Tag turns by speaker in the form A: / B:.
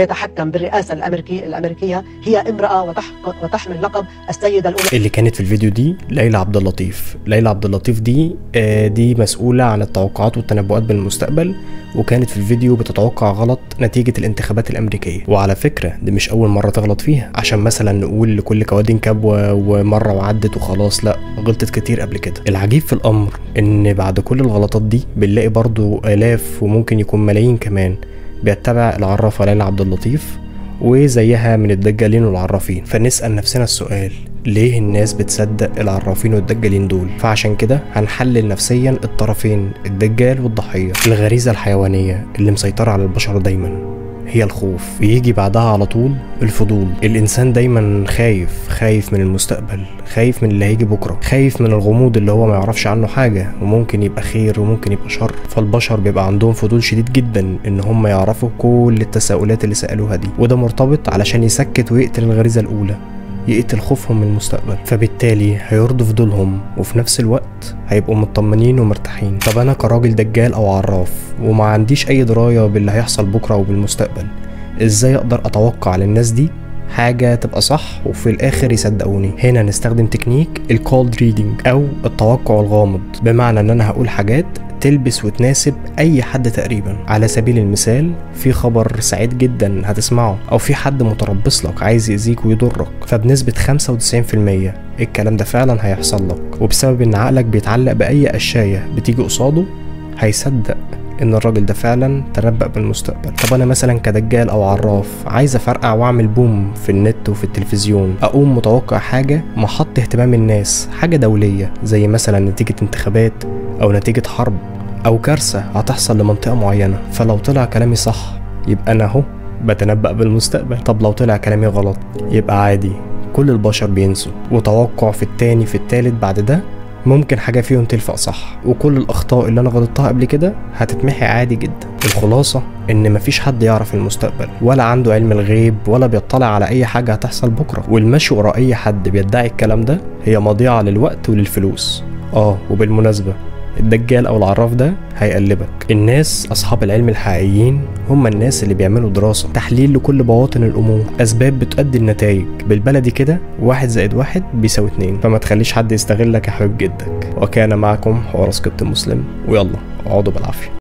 A: يتحكم بالرئاسة الأمريكية هي امرأة وتحمل لقب السيدة الأولى.
B: اللي كانت في الفيديو دي ليلى عبد اللطيف. ليلى عبد اللطيف دي مسؤولة عن التوقعات والتنبؤات بالمستقبل، وكانت في الفيديو بتتوقع غلط نتيجة الانتخابات الأمريكية. وعلى فكرة دي مش أول مرة تغلط فيها، عشان مثلا نقول لكل كواد كبوة ومرة وعدت وخلاص، لا، غلطت كتير قبل كده. العجيب في الأمر إن بعد كل الغلطات دي بنلاقي برضو آلاف وممكن يكون ملايين كمان بيتبع العرافة ليلى عبد اللطيف وزيها من الدجالين والعرافين. فنسأل نفسنا السؤال، ليه الناس بتصدق العرافين والدجالين دول؟ فعشان كده هنحلل نفسيا الطرفين، الدجال والضحية. الغريزة الحيوانية اللي مسيطرة على البشر دايما هي الخوف، ويجي بعدها على طول الفضول. الإنسان دايما خايف، خايف من المستقبل، خايف من اللي هيجي بكرة، خايف من الغموض اللي هو ما يعرفش عنه حاجة، وممكن يبقى خير وممكن يبقى شر. فالبشر بيبقى عندهم فضول شديد جدا إن هم يعرفوا كل التساؤلات اللي سألوها دي، وده مرتبط علشان يسكت ويقتل الغريزة الأولى، يقتل خوفهم من المستقبل، فبالتالي هيرضوا فضولهم وفي نفس الوقت هيبقوا مطمنين ومرتاحين. طب انا كراجل دجال او عراف وما عنديش اي دراية باللي هيحصل بكره وبالمستقبل، ازاي اقدر اتوقع للناس دي حاجة تبقى صح وفي الاخر يصدقوني؟ هنا نستخدم تكنيك ال cold reading او التوقع الغامض، بمعنى ان انا هقول حاجات تلبس وتناسب اي حد تقريبا. على سبيل المثال، في خبر سعيد جدا هتسمعه، او في حد متربص لك عايز يأذيك ويضرك، فبنسبة 95% الكلام ده فعلا هيحصل لك. وبسبب ان عقلك بيتعلق باي قشاية بتيجي قصاده هيصدق ان الراجل ده فعلا تنبأ بالمستقبل. طب انا مثلا كدجال او عراف عايز افرقع واعمل boom في النت وفي التلفزيون، اقوم متوقع حاجة محط اهتمام الناس، حاجة دولية زي مثلا نتيجة انتخابات او نتيجة حرب او كارثة هتحصل لمنطقة معينة، فلو طلع كلامي صح يبقى انا اهو بتنبأ بالمستقبل. طب لو طلع كلامي غلط يبقى عادي، كل البشر بينسوا، وتوقع في التاني في التالت بعد ده ممكن حاجة فيهم تلفق صح، وكل الأخطاء اللي أنا غلطتها قبل كده هتتمحي عادي جدا. الخلاصة إن مفيش حد يعرف المستقبل، ولا عنده علم الغيب، ولا بيطلع على أي حاجة هتحصل بكرة، والمشي ورا أي حد بيدعي الكلام ده هي مضيعة للوقت وللفلوس. وبالمناسبة الدجال أو العراف ده هيقلبك. الناس أصحاب العلم الحقيقيين هم الناس اللي بيعملوا دراسة، تحليل لكل بواطن الأمور، أسباب بتؤدي النتائج. بالبلدي كده 1 زائد 1 بيساوي 2، فما تخليش حد يستغلك يا حبيب جدك. وكان معكم حورس كابتن مسلم، ويلا اقعدوا بالعافية.